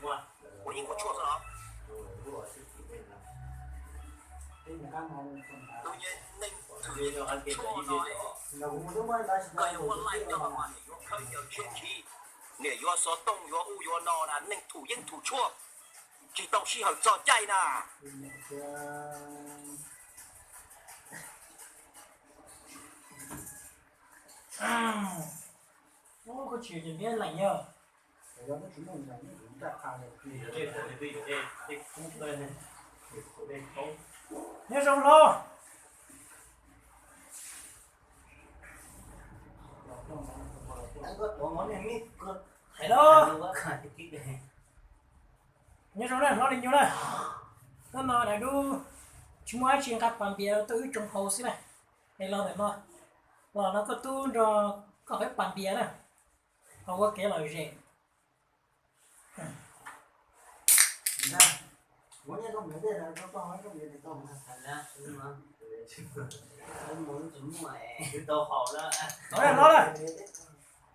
Ua yeeb ua tshuaj xwb los? Tus neeg thwm yeeb thwm tshuaj no, koj yuav ua laij no mas niam yuav khaws ncaws tshia ntshis, niam yuav xov tooj yuav ub yuav no na, neeg thwm yeeb thwm tshuaj tsis tau sij hawm txog caij na. Koj tsis tias neb lees yog. Nyob zoo hlob. Hais los. Nyob zoo na hlob Li Nyuj na. Hnub no daim duab tsis muaj dab tsi, nqa pas npias tuaj wb tsoo hauv xwb na. Es los ntawm no, los no koj tub nrog koj qhib pas npias na, ho ua kev lom zem. Los na,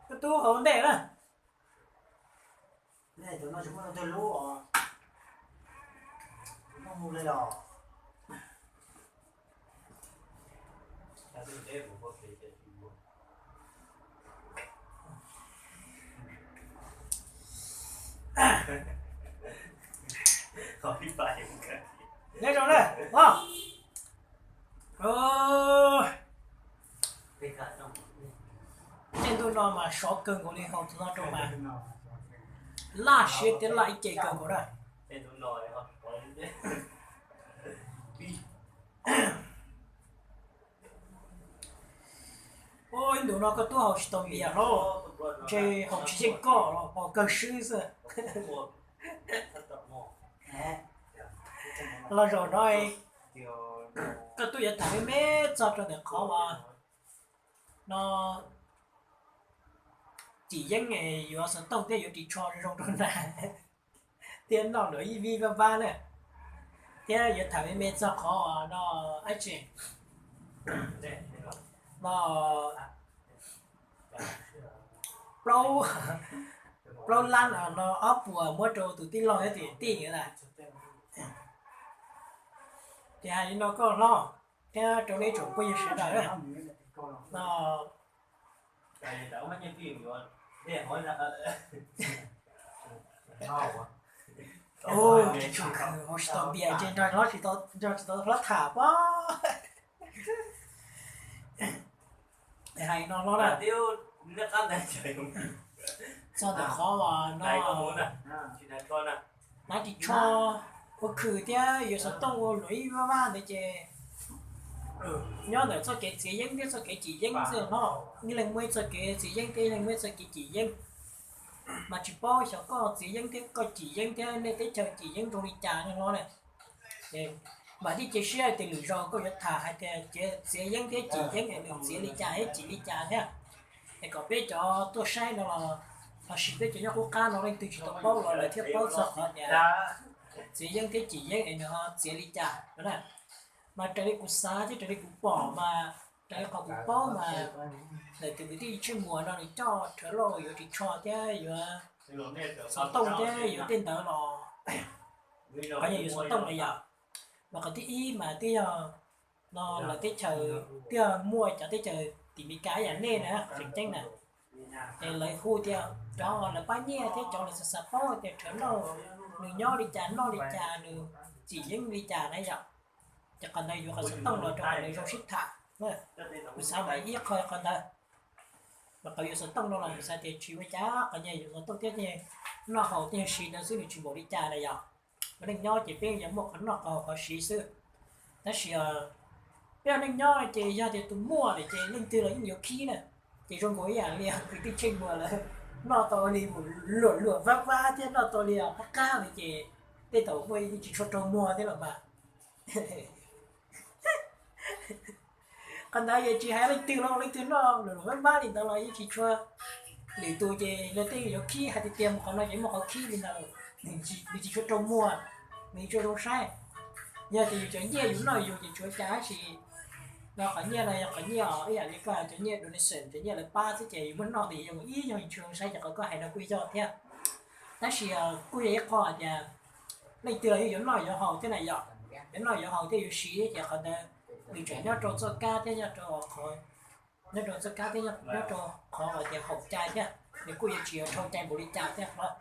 koj tub hauv ntej na. Nyob zoo na. Tej ntuj no mas sov kawg nkaus li, hauv tus no rau mas laj siab thiab laj ib ce kawg nkaus na. Ib ntus no koj tub haus tsis tau npias hlob, ntshe haus tsis yeej koj los haus kawg swb xwb. Los zaum no koj tub yuav tham me me txog rau ntawm qhov uas no cim yeeb yuav xov tooj thiab yuav ris tsho zoo rau nas thiab noj luam ib vib vab vab na, thiab yuav tham me me txog qhov no ab tsi no plaub, plaub lab no ob puas muab rau tus tij laug thiab tus tij na. Ces hais li no koj hlob thiab rau nej tsoom phooj ywg sawv daws no, tsis tshua khwv, haus tsis tau npias ces nrog hlob tsis tau, nrog tsis tau hlob tham pob. Hais no hlob na, txog ntawm qhov uas no hnav ris tsho, ua khwm thiab yuav xov tooj ua luam ib vab vab ntawd ces nyob ntawm txoj kev txiav yeeb thiab txoj kev cim yeeb xwb hlob. Ib leeg muaj ib txoj kev txiav yeeb thiab ib leeg muaj ib txoj kev cim yeeb, mas tsis paub xyov koj txiav yeeb thiab koj cim yeeb thiab nej teb chaws cim yeeb zoo li cas ne hlob na. Mas thiaj cia siab hais tias lwm zaus koj yuav tham hais tias txiav yeeb thiab cim yeeb es nws txiav li cas thiab cim li cas thiab, es kom peb cov tuaj saib no los lossis peb cov nyob qub qab no leej twg tsis tau paub los lawv thiaj paub txog qhov tias txiav yeeb thiab cim yeeb es nws ho txiav li cas no na. Mas raws li kuv xav thiab raws li kuv pom mas, raws li qhov kuv paub mas, ntawm tus kwv tij Tsheej Muas no nws coj rhawv lauj yuav ris tsho thiab yuav xov tooj thiab yuav tej ntawd los, qhov yog yuav xov tooj na yom. Mas qhov thib ib mas twb yog no lawv teb chaws, twb yog muaj cov teb chaws tim Meskas ib yam nej na, qhov tseem ceeb na, es lawv hu tias cov lawv pab nyiaj thiab cov lawv xav xav paub tias rhawv lauj nws nyob li cas noj li cas nws cim yeeb li cas na yom. Ces qhov ntawd yuav qhov xov tooj los rau qhov nws zoo sib tham. Kuv xav mas ib qho qhov ntawd, mas qhov yuav xov tooj no los kuv xav tias tsis ua cas, qhov nyuag yuav xov tooj thiab noj haus tej siv ntawd xwb nws tsis npaum li cas na yom. Peb neej nyob ces peb yuav muaj qhov noj qhov haus qhov siv xwb. Tab sis peb ua neej nyob ces yog tias tus muaj lawm ces leej twg los yeej yuav khib na. Ces zoo nkaus ib yam li kwv tij Tsheej Muas lawm, noj tau li mus luam luam vab vab thiab noj tau li qab qab li ces tej thaum muaj yeej tsis tshua raug muag thiab los mas. Qhov ntawd yeej tsis hais leej twg los leej twg noj luam luam vab vab li ntawd los yeej tsis tshua, lwm tus ces luag tej yuav khib hais tiag tiag mus qhov no ces muaj qhov khib li ntawd, nws tsis tshua raug muag, nws tsis tshua zoo saib. Yog tias yus cov nyiaj yus noj yus ces tsuav cas tab sis no qhov nyiaj no yog qhov nyiaj os, ib yam li koj cov nyiaj donation, cov nyiaj lawv pab xwb ces yus muab noj ces yus ib nyuag tsis zoo saib ces qhov koj hais no kuj yog thiab. Tab sis kuj yog ib qho hais tias leej twg los yeej yuav noj yuav haus thiab na yom, yuav noj yuav haus thiab yuav siv ces qhov ntawd nws tseem nyob rau txoj kab thiab nyob rau qhov, nyob rau txoj kab thiab nyob rau qhov uas tias haum cai thiab, nws kuj yuav tsis yog dhau cai npaum li cas thiab os.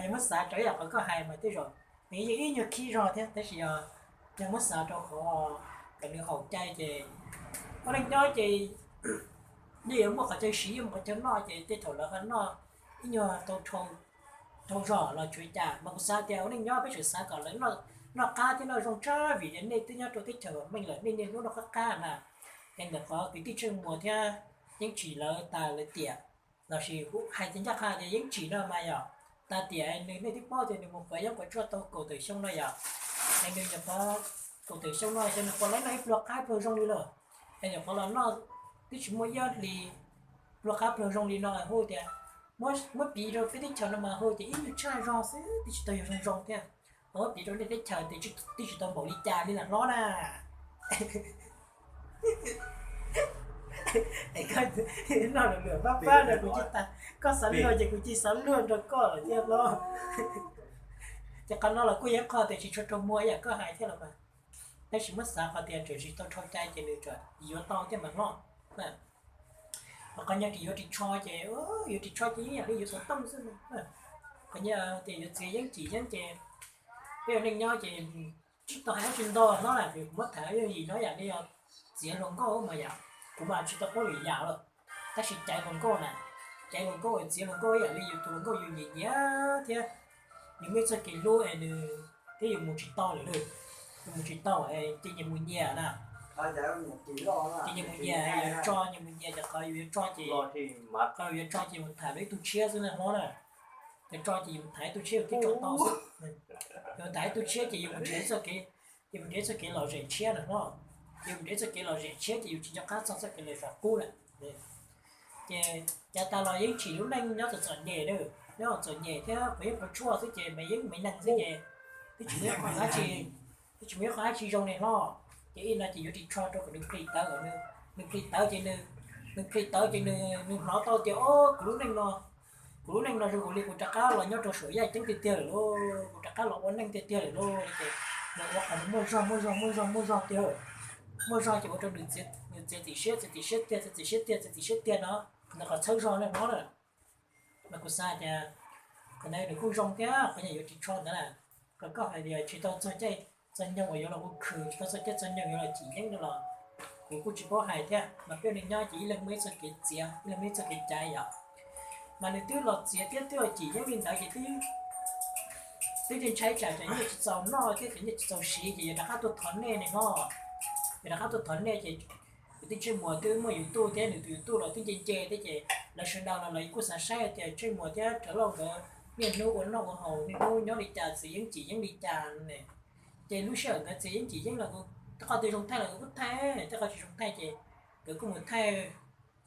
Yog muab xav rau ib yam qhov koj hais mas tej zaum nws yeej ib nyuag khib zog thiab, tab sis yog muab xav rau qhov kom nws haum cai ces ua neej nyob ces yeej yuav muaj qhov chaw siv, yeej muaj qhov chaw noj ces tej thaum lawv ho noj ib nyuag tau dhau zog los tsuav cas. Mas kuv xav tias ua neej nyob peb tseem xav kom lawv noj qab thiab noj zoo tshaj vim tias nej twb nyob rau teb chaws vam meej lawm, nej niaj hnub noj qab qab na. Es ntawm qhov kwv tij Tsheej Muas thiab Yeeb Tsim lawv tas lawv tiam, los sis hais tias ncaj qha tias Yeeb Tsim no mas yog tas tiam nws, nej twb paub tias nws mus quav yeeb quav tshuaj tau kaum tawm xyoo no yom, es nws nyuam qhuav kaum tawm xyoo no xyov nws puas laib noj ib pluag qab pluag zoo li lawm. Es nyuam qhuav los noj twb tsis muaj ib ob hlis pluag qab pluag zoo li no hu tias muab piv rau peb teb chaws no mas hu tias ib nyuag tshaj zog xwb, twb tsis tau yog zoo zoo thiab. Muab piv rau nej teb chaws tias twb tsis tau npaum li cas li na hlob na. Es koj noj lus luam pab pab no kuv tsis tas, koj xav luag ces kuv cia xav luag nrog koj lawm thiab hlob. Ces qhov no los kuj yog ib qho tias tsis tshua raug muag ib yam koj hais thiab los mas, tab sis muab xav qhov tias tseem tsis tau dhau cai ces nws yuav tau thiab mas hlob. Ho qhov nyiaj ris yuav ris tsho ces, yuav ris tsho ces ib yam li yuav xov tooj xwb. Qhov nyiaj tias yuav txiav yeeb tsim yeeb ces peb ua neej nyob ces tsis tau hais dab tsi ntau hlob na, vim kuv muab tham yooj yim no yam li yog txiav hluas nkauj mas yom, kuv mas tsis tau paub lwm yam lawm. Tab sis caiv hluas nkauj na, caiv hluas nkauj, txiav hluas nkauj ib yam li yus tus hluas nkauj yus nyiam nyiam thiab, nws muaj ib txoj kev hlub es nws thiab yus mus tsis tau lawm, yus mus tsis tau ces nyias mus nyias na, ces nyias mus nyias, yuav tso nyias mus nyias ces qhov yus yuav tso ces, qhov yus yuav tso ces mus tham rau ib tug tshiab xwb na hlob na. Yus tso ces yus mus tham ib tug tshiab yus thiaj tso tau xwb. Yus tham ib tug tshiab ces yus mus nrhiav txoj kev, yus mus nrhiav txoj kev lom zem tshiab na hlob. Yus mus nrhiav txoj kev lom zem tshiab ces yus tsis nco qab txog txoj kev lom zem qub lawm. Ces cav tas los Yeeb Tsim lub neej nyob txom txom nyem, nyob txom nyem thiab quav yeeb quav tshuaj xwb ces me yeeb me neeg xwb ces twb tsis muaj ib qho dab tsi, twb tsis muaj ib qho dab tsi zoo li hlob. Ces ib no ces yuav ris tsho rau kom nws plhis tawv, nws plhis tawv ces nws, nws plhis tawv ces nws, nws hnov tau tias o, kuv lub neej no, kuv lub neej no zoo nkaus li kuv rov qab los nyob rau saum yaj ceeb tiag tiag lawm lauj, kuv rov qab los ua neej tiag tiag lawm lauj. Ces nws ua qhov nws muaj zog muaj zog muaj zog muaj zog tiag, muaj zog ces ua rau nws txiav txim siab, txiav txim siab tiag, txiav txim siab tiag, txiav txim siab tiag no, nws qhov txhawb zog li hlob na. Mas kuv xav tias qhov ntawd nws kuj zoo thiab qhov nyuag yuav ris tsho ntawd na, kom koj hais tias tsis tau txog caij txog nyoog uas yuav los ua khwv, tsis tau txog caij txog nyoog yuav los cim yeeb no los kuv kuj tsis paub hais thiab. Mas peb ua neej nyob ces ib leeg muaj ib txoj kev txiav, ib leeg muaj ib txoj kev caiv yom. Mas nws twb los txiav thiab twb los cim yeeb li ntawd ces twb, twb ntshai tsam cov nyiaj tsis txaus noj thiab cov nyiaj tsis txaus siv ces yuav rov qab tuaj thov nej ne hlob. Yuav rov qab tuaj thov nej ces kwv tij Tsheej Muas twb muaj YouTube thiab, nws tus YouTube los twb nce nce thiab ces lawv sawv daws los lawv kuj xav saib tias Tsheej Muas thiab Rawv Lauj nkawd niaj hnub ua noj ua haus, niaj hnub nyob li cas, txiav yeeb cim yeeb li cas ne. Ces lub sij hawm nkawd txiav yeeb cim yeeb los tej qho twg zoo thaij los nkawd kuj thaij, tej qho tsis zoo thaij ces nkawd kuj mus thaij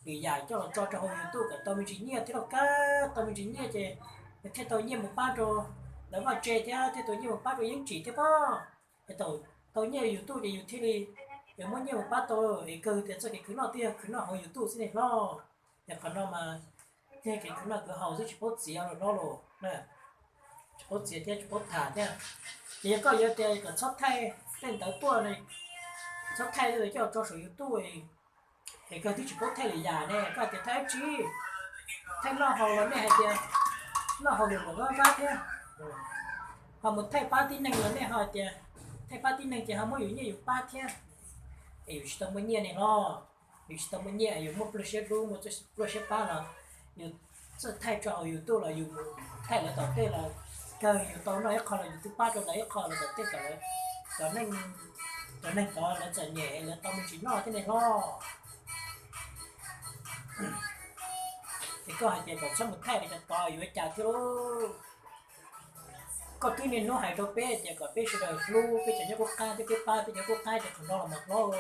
lwm yam coj los tso rau hauv YouTube kom tau me ntsis nyiaj thiab lauj. Kab tau me ntsis nyiaj ces nws thiaj tau nyiaj mus pab rau lawv vaj tse thiab thiaj tau nyiaj mus pab rau yeeb cim thiab pob. Es thaum tau nyiaj YouTube ces yus thiaj li, es muab nyiaj mus pab tau, es kawg tias txoj kev khwv noj twb yog khwv noj hauv YouTube xwb ne hlob. Es qhov no mas thiaj kev khwv noj khwv haus xwb, tsis paub txiav los hlob los, tsis paub txiav thiab tsis paub tham thiab. Ces yog koj yuav tias kom txhob thaij tej ntawd tuaj, txhob thaij coj tso saum YouTube, es koj twb tsis paub thaij lwm yam ne, koj hais tias thaij dab tsi, thaij noj haus los nej hais tias noj haus lwm luam vaj vab thiab, ho mus thaij pab tib neeg los nej ho hais tias thaij pab tib neeg ces ho muab yus nyiaj yus pab thiab. Es yus tsis tau muaj nyiaj ne hlob, yus tsis tau muaj nyiaj, yus muaj pluaj siab hlub, muaj pluaj siab pab los yus txawj thaij rau hauv YouTube los yus mus thaij lawv tom tej los kawg yus tau noj ib qho los yus twb pab rau lawv ib qho los tom tej kom lawv, cov neeg, cov neeg tod lawv txom nyem lawv tau me ntsis noj thiab ne hlob. Ces koj hais tias kom txhob mus thaij li cov tod yuav cas thiab lauj? Koj twb niaj hnub hais rau peb tias kom peb sawv daws hlub peb cov nyob qub qab thiab peb pab peb cov qub qab ces qhov no los mas hlob.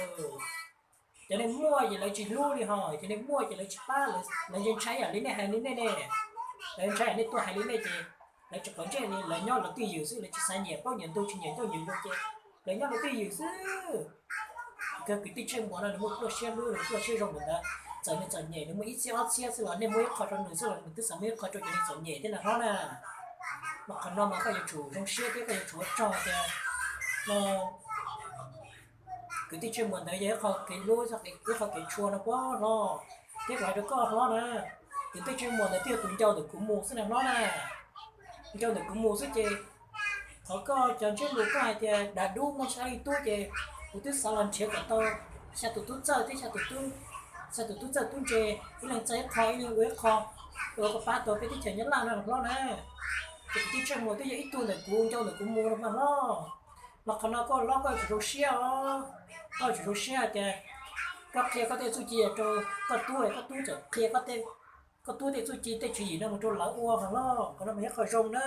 Cov neeg muaj ces lawv tsis hlub li ho, cov neeg muaj ces lawv tsis pab, lawv ntshai ntshai yam li nej hais li nej ne. Lawv ntshai yam nej tuaj hais li nej ces lawv tsis quav ntsej li, lawv nyob lawv twj ywm xwb, lawv tsis xav nyiam plaub nyiam ntug tsis nyiam ncauj nyiam nploog ces lawv nyob lawv twj ywm xwb. Kawg kwv tij Tsheej Muas no nws muaj pluaj siab hlub, nws pluaj siab zoo npaum ntawd, txawm nws txom nyem nws muaj ib txhiab ob txhiab xwb los nej muab ib qho rau nws xwb los nws twb xav muaj ib qho rau cov neeg txom nyem thiab na hlob na. Mas qhov no mas koj yuav tsum zoo siab thiab koj yuav tsum ua tsaug tias no kwv tij Tsheej Muas ntawd yog ib qho kev hlub, ib qho kev tshua no puag hlob. Thiab kuv hais rau koj hlob na, kwv tij Tsheej Muas ntawd twb yog tus ncau ntawm kuv mus xwb na hlob na. Ncau ntawm kuv mus xwb ces qhov koj cov ntsiab lus koj hais tias dav dub muaj xya leej tub ces kuv twb xav los nrhiav kom tau xya tus tub txawj thiab xya tus tub, xya tus tub txawj tub ntse, ib leeg txawj ib qho ib leeg ua ib qho, ua kom pab tau peb teb chaws Nyab Laj no hlob na. Ces kwv tij Tsheej Muas twb yog ib tug ntawm kuv ncau ntawm kuv mus no mas hlob. Mas qhov no koj hlob koj yuav tsum zoo siab os, koj yuav tsum zoo siab hais tias koj qhia koj tej txuj ci rau koj tub, koj tub txawm qhia koj tub tej txuj ci tej tswv yim no mus rau lawv ua mas hlob. Qhov no mas yog qhov zoo na.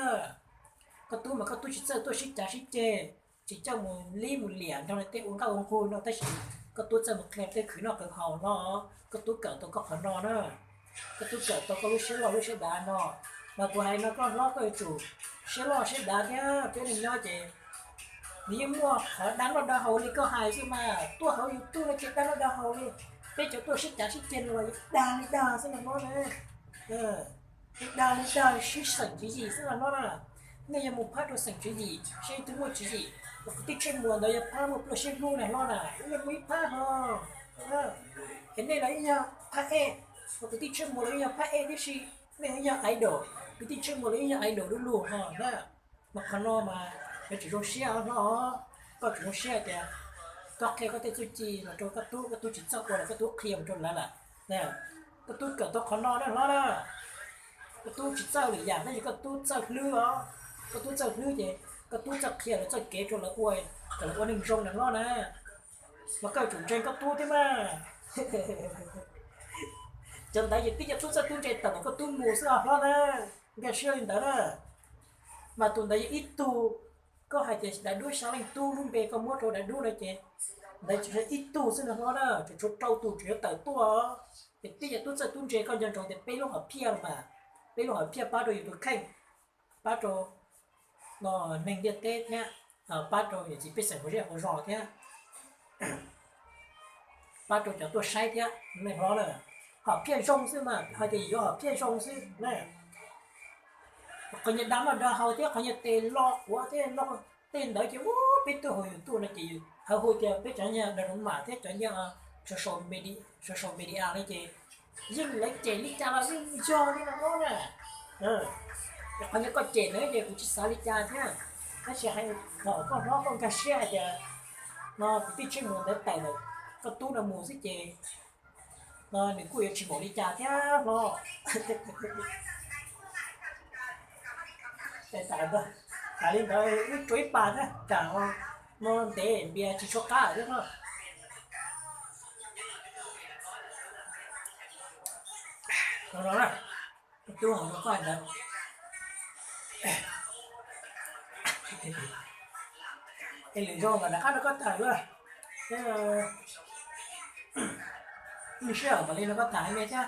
Koj tub mas koj tub tsis txawj tuaj sib cav sib ceg, tsis coj mus lib mus liam nrog tej ua nqaj ua nqug no tab sis koj tub txawj mus qhia tej khwv noj khwv haus no, koj tub kawm tau koj qhov no na. Koj tub kawm tau koj lub siab loj lub siab dav no. Mas kuv hais no koj hlob koj yuav tsum siab loj siab dav thiab peb neeg nyob ces nws yeej muaj qhov dab noj dab haus li koj hais xwb mas tuaj hauv YouTube no ces dab noj dab haus li. Peb cov tuaj sib cav sib ceg no los dag li dag xwb no hlob na. Li dag li dag sib xeem tswv yim xwb no hlob na. Nej yog mus phab rau xeem tswv yim seb ib tug muaj tswv yim, uas kwv tij Tsheej Muas ntawd yog phab muaj pluaj siab hlub na hlob na, ib yog muaj ib phab ho. Es nej los ib yog phab ej, uas kwv tij Tsheej Muas los ib yog phab ej tib si, nej ib yog idol, kwv tij Tsheej Muas los ib yog idol lub lug ho na. Mas qhov no mas yuav tsum zoo siab hlob, koj tsum zoo siab tias koj qhia koj tej txuj ci los rau koj tub, koj tub tsis txawj ua los koj tub qhia mus rau lawv lawm. Koj tub kawm tau qhov no na hlob na. Koj tub tsis txawj lwm yam tab sis koj tub txawj hlwb os. Koj tub txawj hlwb ces koj tub txawj qhia lawv txoj kev rau lawv ua, kom lawv ua neeg zoo na hlob na. Mas koj yuav tsum ntseeg koj tub thiab mas. Cov ntawd ces twb yog tub txawj tub ntse tawm ntawm koj tub mus xwb os hlob na. Nkag siab li ntawd na. Mas tus ntawd yog ib tug, koj hais tias dav dub xya leej tub lub npe koj muab rau dav dub no ces ntawd tsuas yog ib tug xwb no hlob na, tseem tshuav rau tus tseem yuav tawm tuaj. Ces twb yog tub txawj tub ntse koj nco ntsoov tias peb lub hom phiaj los mas, peb lub hom phiaj pab rau yus tus kheej, pab rau no neeg ntiaj teb thiab, pab rau niam txiv pej xeem hauv zej hauv zos thiab, pab rau cov tuaj saib thiab nej hlob na. Hom phiaj zoo xwb mas, hais tias yuav hom phiaj zoo xwb na. Qhov nyias dag noj dag haus thiab qhov nyias tes lo quav thiab lo tej ntawd ces ub peb tuaj hauv YouTube no ces hawv hu tias peb cov nyiag dag zoo mas thiab cov nyiag social media no ces yeej lawv cem li cas los yeej yog li no na. Qhov nyias koj cem ntawd ces kuv tsis xav li cas thiab, tab sis hais kom koj hlob koj nkag siab hais tias no kwv tij Tsheej Muas ntawd tawm ntawm koj tub no mus xwb ces no nws kuj yuav tsis npaum li cas thiab hlob. Tham li ntawd wb rua ib pas thiab, tsam no ntev npias tsis tshua qab thiab no. Tub hais rau koj ntawd, es lwm zaus mam rov qab rau koj tham dua. Thiab lub sij hawm mam li rau koj tham me thiab.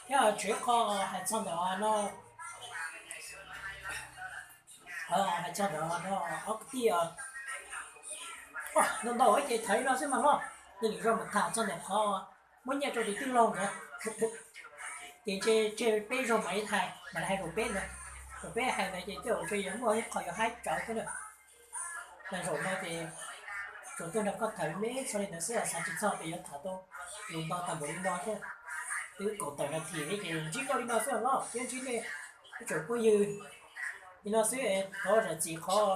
Thiab tshuav ib qho hais txog ntawm no, hais txog ntawm no ob kwv tij, ntau ntau ces tham li no xwb mas hlob. Ces lwm zaus mam tham txog ntawm qhov muab nyiaj rau tus tij laug ntawd. Ces ntshe tseg peb zaug mam li hais, mam li hais zaum peb ntawd. Zaum peb hais ntawd ces tej zaum ntshe yuav muaj ib qho yuav haib tsawv thiab na. Mas zaum no ces tsuas tuaj nrog koj tham me txog li ntawd xwb, xav tsis txog tias yuav tham tau lus nto tag npaum li no thiab. Twb kaum tawm nas this li ces ntsib koj li no xwb los thiab ntsib nej ib tsoom phooj ywg li no xwb. Thov zam txim qhov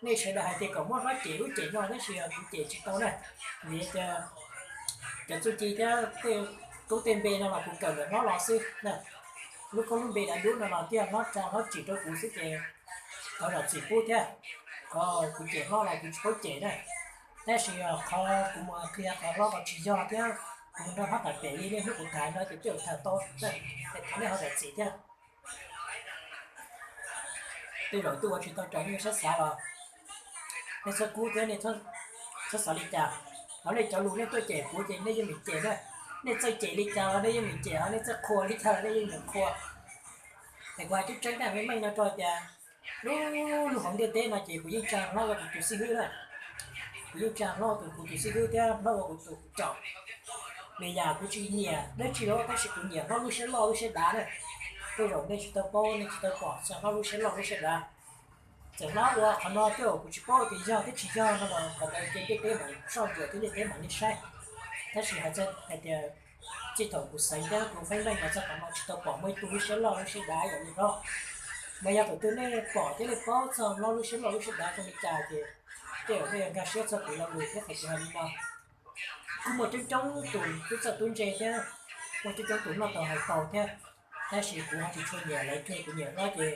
nej sawv daws hais tias kom muab hlob cem ub cem no tab sis kuv cem tsis tau na. Vim tias cov txuj ci thiab tej koob tej npe no los kuv kawm ntawm hlob los xwb na. Lub koob lub npe dav dub no los thiaj hlob tsa hlob tsim rau kuv xwb ces thov zam txim pub thiab. Qhov kuv cem hlob los kuv tsis paub cem na. Tab sis qhov kuv mus qhia qhov hlob qhov tsis yog thiab kuv mus nrog hlob tham pem li nej hnub kuv tham no ces twb tham tau, thov nej ho zam txim thiab. Tej zaum twb ua tsis tau raws nej sab xav los nej txhob kub thiab nej txhob xav li cas. Qhov nej cov lus nej tuaj cem kuv ces nej yeej meem cem na. Nej txawj cem li cas los nej yeej meem cem, ho nej txawj qhua li cas los nej yeej meem qhua. Es kuv hais tseeb tseeb tej meej meej no rau tias lub lub hauv ntiaj teb no ces kuv yeej tsa hlob ua kuv tus xib hwb na. Kuv yeej tsa hlob ua kuv tus xib hwb thiab hlob ua kuv tus tsom. Nws yam kuv tsis nyiam dab tsi los tab sis kuv nyiam hlob lub siab loj lub siab dav na. Tej zaum nej tsis tau paub nej tsis tau pom txog hlob lub siab loj lub siab dav. Txawm hlob ua qhov no tej zaum kuv tsis paub tias yog thiab tsis yog no los qhov ntawd ces ntiaj teb mam soj ntsuam thiab ntiaj teb mam li saib. Tab sis hais txog hais tias txij thaum kuv xeev thiab kuv feeb meej los txog qhov no tsis tau pom muaj ib tug lub siab loj lub siab dav yam li hlob. Mas yog thaum twg nej pom thiab nej paub txog hlob lub siab loj lub siab dav zoo li cas ces tej zaum nej yuav nkag siab txog kuv lo lus thiab qhov kuv hais li no. Kuj muaj coob coob tus tub txawj tub ntse thiab muaj coob coob tus noj tau hais tau thiab, tab sis kuv ho tsis tshua nyiam lawv cuag kuv nyiam hlob ces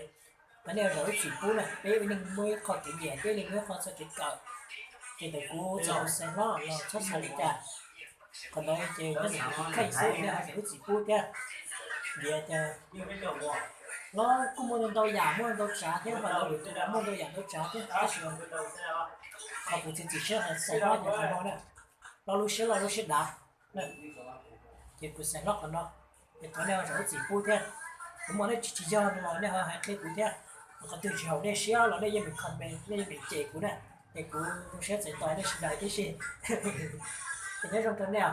thov nej zaum ib txim pub na, peb ib leeg muaj ib qho kev nyiam thiab ib leeg muaj ib qho txoj kev kawm. Ces thaum kuv txawm kuv xeev hlob los txhob xav li cas. Qhov ntawd ces nyob ntawm kuv kheej xwb, nej ho zaum ib txim pub thiab. Vim tias hlob kuj muaj ntau yam muaj ntau tsav thiab, hlob muaj ntau yam ntau tsav thiab, tab sis qhov kuv txiav txim siab hais xeev hlob ces qhov no na, hlob lub siab loj lub siab dav. Ces kuv xeev hlob qhov no, es thov nej ho zaum ib txim pub thiab. Kuv muaj dab tsi tsis yog no los nej ho hais qhia kuv thiab. Qhov twg tsis haum nej siab los nej yeej meem comment, nej yeej meem cem kuv na, es kuv zoo siab txais tos nej sawv daws tib si. Es nyob zoo rau nej.